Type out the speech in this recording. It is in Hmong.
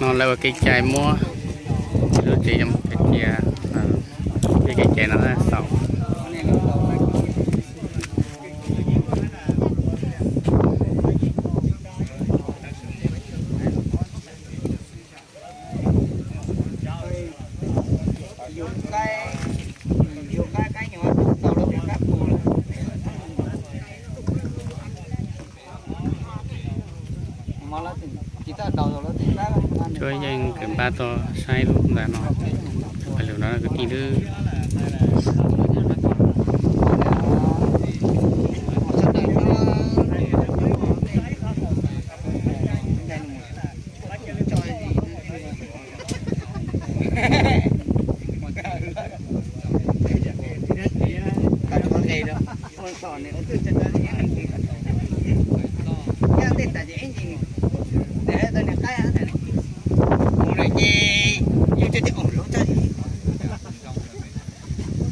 No lawv ua kev cai muab lub tsev zoo mus cia, kev cai no xaus. Tsuas yeej kawm npaj tuaj saib lub ntawd no, pawg lug no kwv tij lub. Mus lawm ces